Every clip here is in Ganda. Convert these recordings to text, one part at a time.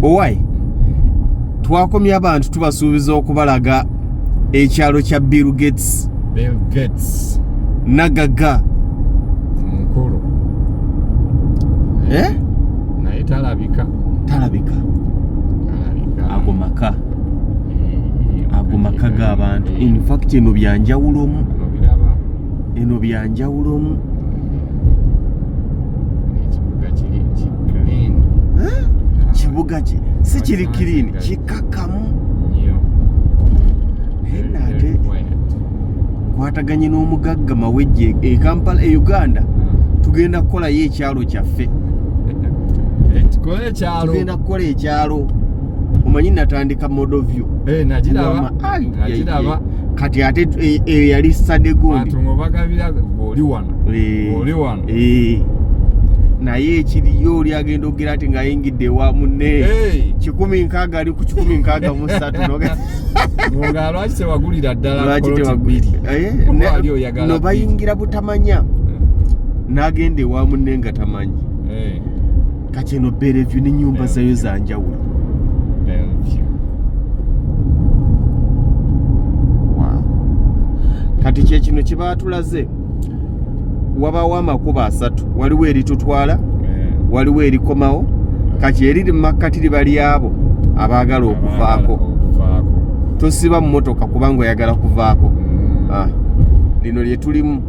Owai twakomye abantu tubasuubiza okubalaga ekyalo kya Bill Gates. Bill Gates nagaga mukulu. Eh? Naye talabika. Talabika. Talabika. Ago maka. Ago maka g'abantu. In fact eno byanjawulomu. Eno byanjawulomu. Ekibuga kiri clean. Kibuga ki si kiri clean, kikakamu. Naye nate nkwataganye n'omugagga Mawejje e Kampala e Uganda. Tugenda kukolayo ekyalo kyaffe. Tukole ekyalo. Tugenda kukola ekyalo. Omanyi natandika model view. Nagiraba. Nagiraba. Kati ate eyo yali sade gundi. Bantu bagabira oli wano. Oli wano. Naye ekiriyo oli agenda okugira ati ng'ayingidde ewa munne. 160 ali ku 163. Nga lwaki tewagulira ddala poloti bbiri? No bayingira butamanya. N'agenda ewa munne nga tamanyi. Kati eno Bellevue n'ennyumba zayo za njawulo. Wow. Kati kye kino kye baatulaze, wabaawo amakubo asatu, waliwo eritutwala, waliwo erikomawo, kati eriri mu makkati liba lyabo abaagala okuvaako. Tosiba mu mmotoka kubanga oyagala kuvaako. Lino lye tulimu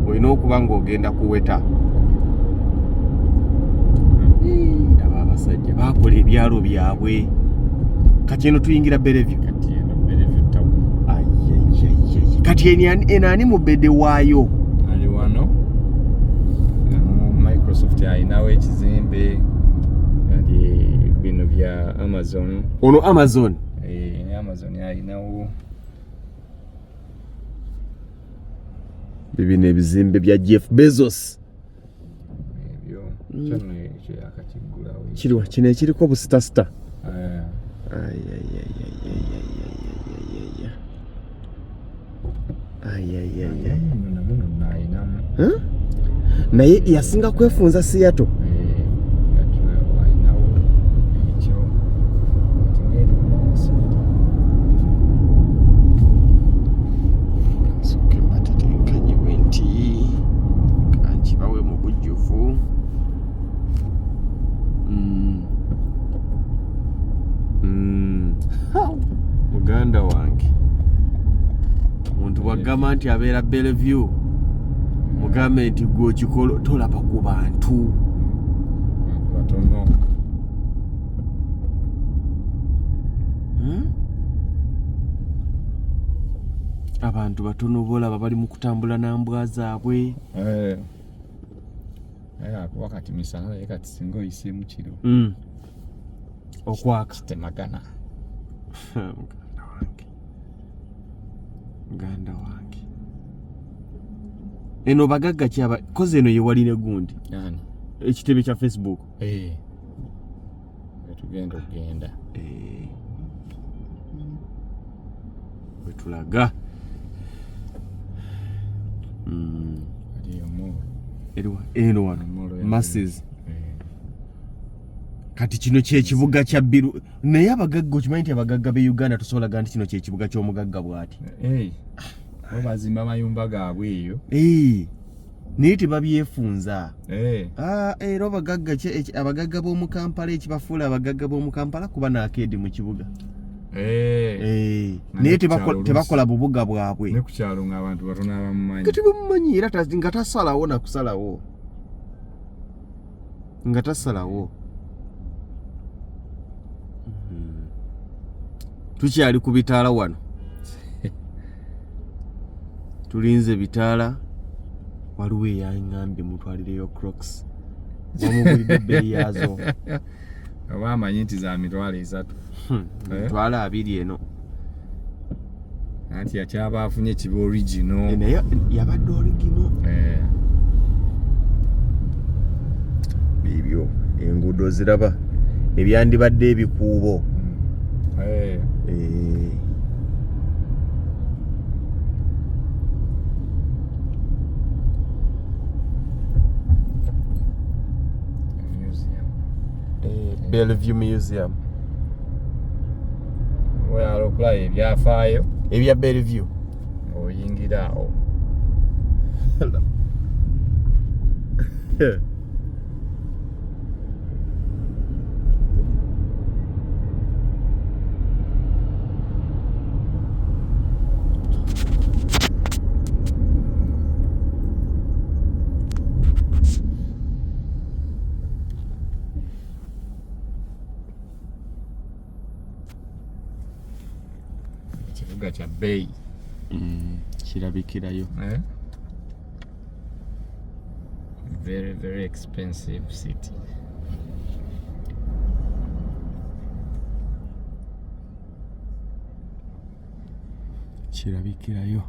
olina okuba ng'ogenda kuweta. Laba abasajja baakola ebyalo byabwe. Kati eno tuyingira Bellevue. Kati eno ani mubede waayo? Ali wano. Microsoft alinawo ekizimbe kati bino bya Amazon. Ono Amazon? Amazon alinawo. Bibino ebizimbe bya Jeff Bezos. Ebyo. Kiriwa kino ekiriko busitasita. Naye yasinga kwefunza Seattle. Nkibawe mu bujjuvu. Muganda wange omuntu bw'agamba nti abeera Bellevue, mugambe nti gwe okikola tolaba ku bantu batono. Abantu batono bolaba bali mu kutambula n'ambwa zaabwe. Akuba kati misana, naye kati singa oyiseemu kiro. Okwaka kitemagana. Muganda wange, muganda wange, eno bagagga kyaba koze eno yewali ne gundi ekitebe kya Facebook. Tugenda okugenda. Wetulaga. Eno wano masses. Kati kino kyekibuga kya Biru. Naye abagagga okimanyi nti abagagga b'e Uganda tosobola gamba nti kino kyekibuga ky'omugagga bw'ati. Bo bazimba amayumba gaabwe eyo. Naye tebabyefunza. Era abagagga abagagga b'omu Kampala ekibafuula abagagga b'omu Kampala kuba n'akeedi mu kibuga. Naye tebakola bubuga bwabwe. Ne ku kyalo ng'abantu batono abamumanyi. Kati bamumanyi era nga tasalawo na kusalawo. Nga tasalawo. Tukyali ku bitaala wano. Tulinze bitaala. Waliwo eyaŋŋambye mutwalireyo Crocs. Wamugulidde ebbeeyi yaazo. Oba amanyi nti za 300,000. 20,000 eno. Anti yakyaba afunye kiba original. Naye yabadde original. Bibyo enguudo ziraba ebyandibadde ebikuubo. Bellevue Museum. Oyala okulaba ebyafaayo ebya Bellevue ng'oyingira awo. Ekibuga kya bbeeyi. Kirabikirayo. Eh? Very, very expensive city. Kirabikirayo.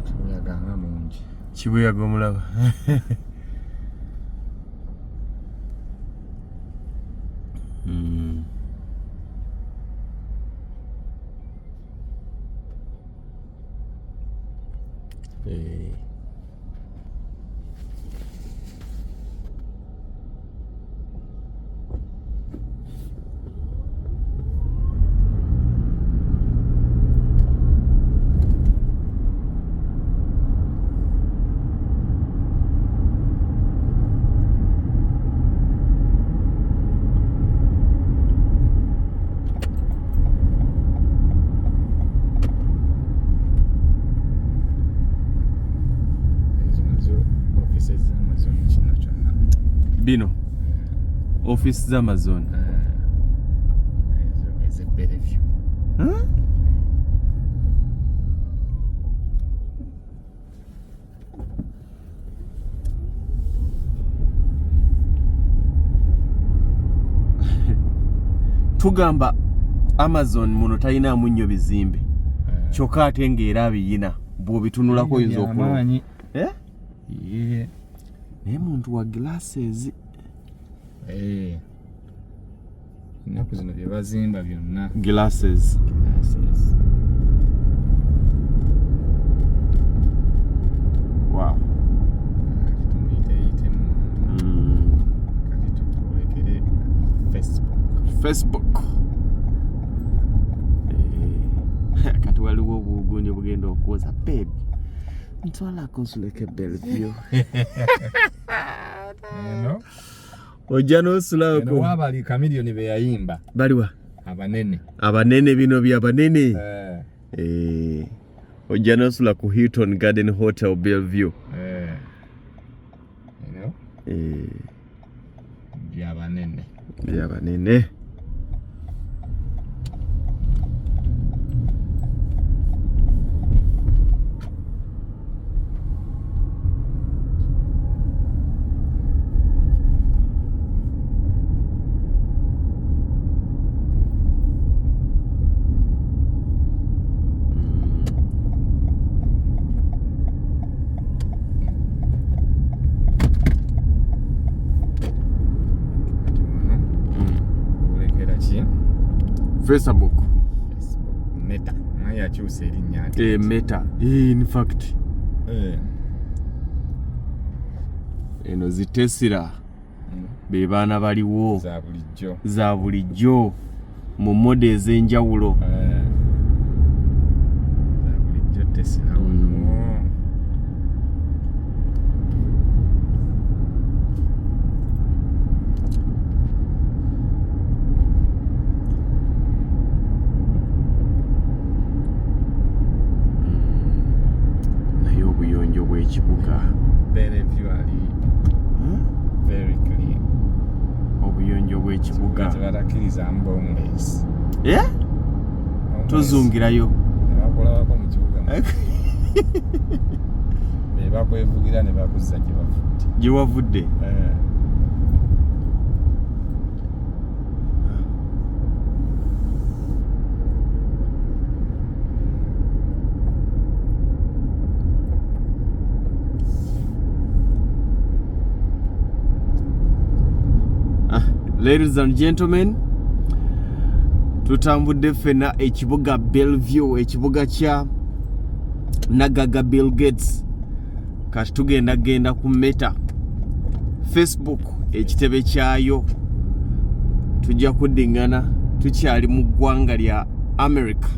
Kibuyaga nga mungi. Kibuyaga omulaba. Eh. Ezo nazo offices za Amazon kino kyonna. Bino office za Amazon. Ezo ez'e Bellevue. Huh? Tugamba Amazon muno talinaamu nnyo bizimbe, kyokka ate ng'era abiyina, bw'obitunulako oyinza okulowooza. Byamaanyi. Eh? Ye. Naye muntu wa glasses. Eh. Ennaku zino bye bazimba byonna. Glasses. Glasses. Wow. Kati tumuyiteeyitemu. Kati tutwolekere Facebook. Facebook. Eh, kati waliwo obugundi obugenda okwoza, babe, ntwalako nsuleko Bellevue. Eno Ojja eno n'osulako. waabali Chameleone be yayimba Baliwa abanene. Abanene, bino byabanene. Eh, Eh, ojja n'osula ku Hilton Garden Hotel Bellevue. eh. Eno Eh, byabanene. Byabanene. Kati wano olekera ki? Facebook. Facebook. Meta. Naye yakyusa erinnya ate. Eh, Meta. Eh, in fact Eh. Eno zitesira be baana baliwo. Za bulijjo. Za bulijjo mu mode ez'enjawulo. Eh. Za bulijjo Tesla wano. Naye obuyonjo bw'ekibuga. Bellevue ali very clean. Obuyonjo bw'ekibuga. Tebatakkiriza homeless. Eh? Tozungirayo. Ne bakulabako mu kibuga be bakwevugira ne bakuzza gye bavudde. Gye wavudde. Eh. Ladies and gentlemen, tutambudde ffena ekibuga Bellevue, ekibuga kya nagaga Bill Gates. Kati tugenda genda ku Meta, Facebook, ekitebe kyayo. Tujja kuddiŋŋana, tukyali mu ggwanga lya America,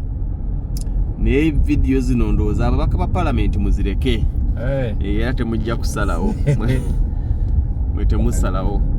naye vidiyo zino ndowooza ababaka ba palamenti muzireke. Eh. Era temujja kusalawo, mwe temusalawo.